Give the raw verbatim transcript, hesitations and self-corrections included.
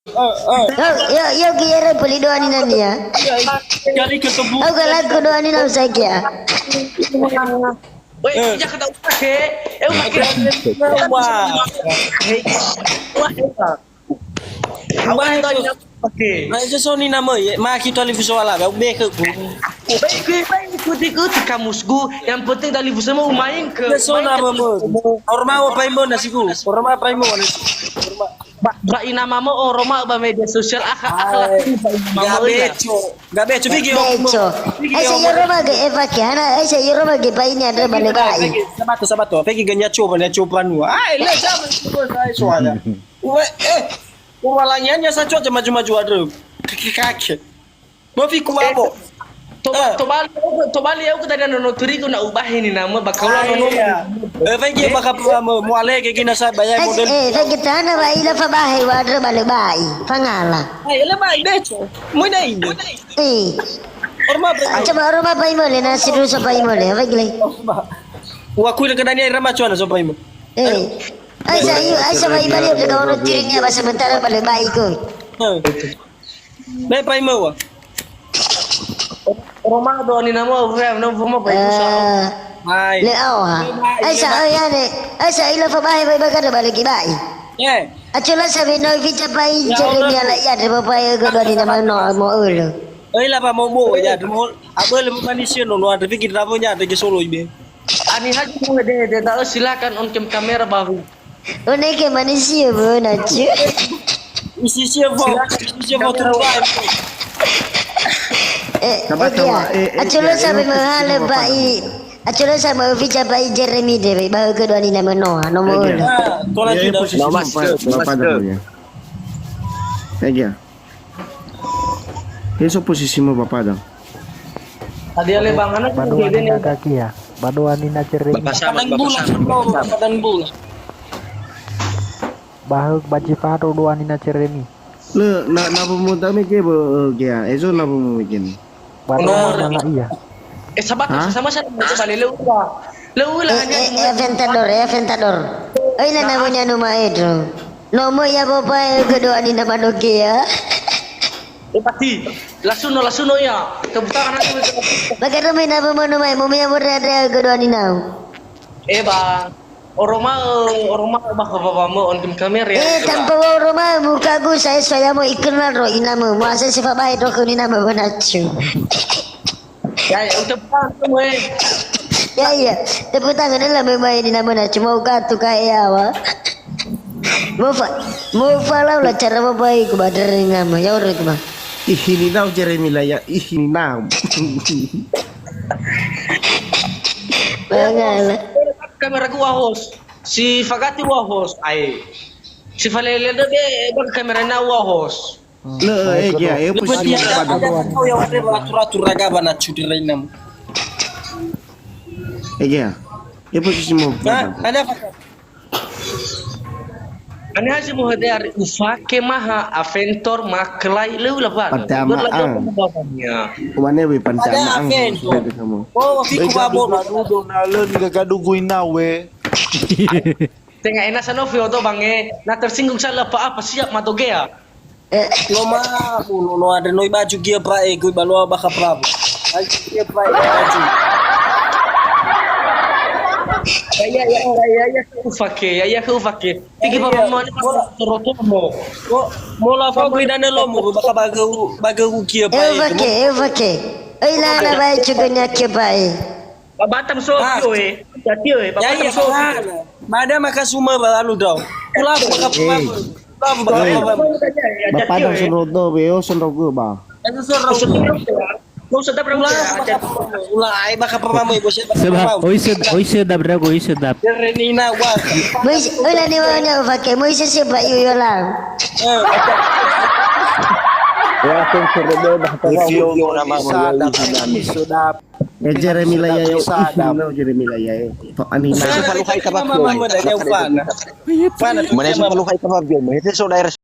Yo, yo, yo, ki ere peli doa ni nania. Kali ke tebu. Au galaku doa ni nau saja. Weh, ija kata utak ke. Eh, utak ke. Wah. Hei. Wah, hei. Awa ni tadi utak ke. Nah, itu so ni nama ye. Ma kita lifu soal lah. Be ke ku. Baik, baik, ikuti, ikuti kamusku. Yang penting dari Fusemo main ke. So nama mo. Orma apa imo nasiku? Orma apa imo nasiku? Ba, ba ina mamo oroma ba media sosial, akha, akha. Ai, ba ina mamo gabeco. Gabeco, video. Beco. Video. Ese yoro mage Eva ke, hana, ese yoro mage ba ini andre bale bai. Sabato, sabato. Pegi ganya coba, nya coba nu. Ai, le sama semua saya soalnya. Ue, eh. Umalanya nya sa coba maju-maju andre. Kaki kaki. Mafi ku abo. Toba-, tobali au, tobali au ke tadi nono turigu na ubahi ni nama bakala nono. Eh, faigi maka pura mo, mo alege gina sa bayar model. Eh, faigi tana ba ila fa bahe wa andre bale bai. Fangala. Ai, le bai beco. Mo ina ini. Eh. Orma bai. Aca ba orma bai mole na sidu so bai mole. Faigi le. Wa kui le kedania irama cuana so bai mo. Eh. Aisa, aisa bai bale ke ono tirinya ba sementara bale bai ko. Eh. Be pai maua. Roma do ni nama, ure, no, foma pai, eh, usaha. Hai. Le awa. Hai, aisa, hai. Ai, ane. Aisa, ila fa bahe, bai, bakada balik, bai. Eh. Acula sabi no, vita pai, ya, cari Allah. Ni ala, ya, ada bapak, ya, kedua ni nama, no, mau ulu. Eh, ila, Pak, mau, mau, ya, mau, apa, lebih manis, ya, no, no, ada pikir, apa, ya, ada ke solo, ibe. Ani haji, mau, de, de, tak, silakan on cam kamera, baru. One ke manusia, bo, nacu. Isi sia, bo. Isi sia, bo, terus. Eh, sabar, eh, dia. Sabar, eh, eh, acula dia, sampai eh, menghala, eh, Pak, i. Acula sama Ovi, Pak, i Jeremy de, Pak, baru kedua ni nama Noah, nomor eh, dia. Ulu. Ah, tolak. Ya, sudah. Posisi nomor empat, nomor empat. Eh, dia. He so posisimu, Bapak, dong? Tadi ale bang, anak ba doa nina gakia, ba doa nina cere. Bapak Samad, Bapak Samad, Bapak Samad. Baheuk ba Jifaro doa nina ceremi. Le, na, na bomo dame ke bo, eh, gea, ezo na bomo meken. Ba doa nala iya. Eh, sahabat, sama-sama saya coba le, le ula. Le ula. Eh, hanya eh, eh, Aventador, eh, Aventador. Eh, na, na punya nomor itu. Nomor ya, Bapak, eh, kedua ni nama Nokia. Eh, pasti. Lasuno, lasuno ya. Kebutaan aku. Bagaimana apa mau nomor, mau ya, Bapak, ada kedua ni nau. Eh, Bang. Oroma, oroma, bah, bah, bah, mo, on kamera ya. Eh, tanpa oroma, muka gu saya, saya mau ikenal ro inama. Mau saya sifat baik ro ke ni nama benacu. Ya, ya, udah pulang tuh, weh. Ya, iya. Tepuk tangan lah, memang ini namanya cuma uka tuh kayak apa. Mau fa-, mau falau lah cara babai ku badar nama. Ya, orang ku mah. Ih, ini nau Jeremy lah ya. Ih, ini nau. Bangala. Kamera gua, host. Si Fagati wa, host. Ai. Si Falele de be, ba kamera na wa, host. Le, eh, ya, eh, posisi ada, ada kau yang ada atur-atur raga bana cudera inam. Eh, ya. Eh, posisi mau. Nah, ada apa? Ane haji muhede ari ufake maha Aventor makelai leu lawan. Pertama, ah. Umane we pertama, ah. Ada Aventor. Oh, waktu itu mabok. Aduh, dona le ni gadugu ina we. Tenga ena sanofi oto bange, na tersinggung salah apa-apa siap matogea. Eh. No ma, no, no, ada noi baju gia, Pak, eh, gue baloa bakha Prabu. Baju gia, Pak, eh, baju. Ya, ya, ya, ya, ya, ya, ke ufake, ya, ya, ke ufake. Iki, Pak, mau ni, Pak, toro-toro. Mo, mo la fa gue dane lo mo, bakha bageu, bageu gia, Pak, eh. Eh, ufake, eh, ufake. Oi, la, la, bae, cugenya kia, Pak, eh. Ba Batam so, ah, tio, eh. Ya, tio, eh. Ba Batam so. Mada maka suma ba anu dau. Ula maka papa. Ula maka papa. Ba Padang Senrodo, be, oh, Senrogo, ba. Senrogo. Ula maka papa. Ula ai maka papa mo, ibu siapa? Sebab, oi sed-, oi sedap, Rago, oi sedap. Renina, wah. Oi, oi, la ni, wah, ni, pakai. Oi, sesi, Pak, yu, yu, la. Eh. Ya, Senrogo, ba, oi, sio, nama, sedap. Eh, Jeremy lah ya, yo. Ih, no, Jeremy lah ya, eh. Tok ani. Saya suka luhai kapal. Mana suka luhai kapal? Mana suka luhai kapal? Mana suka luhai kapal?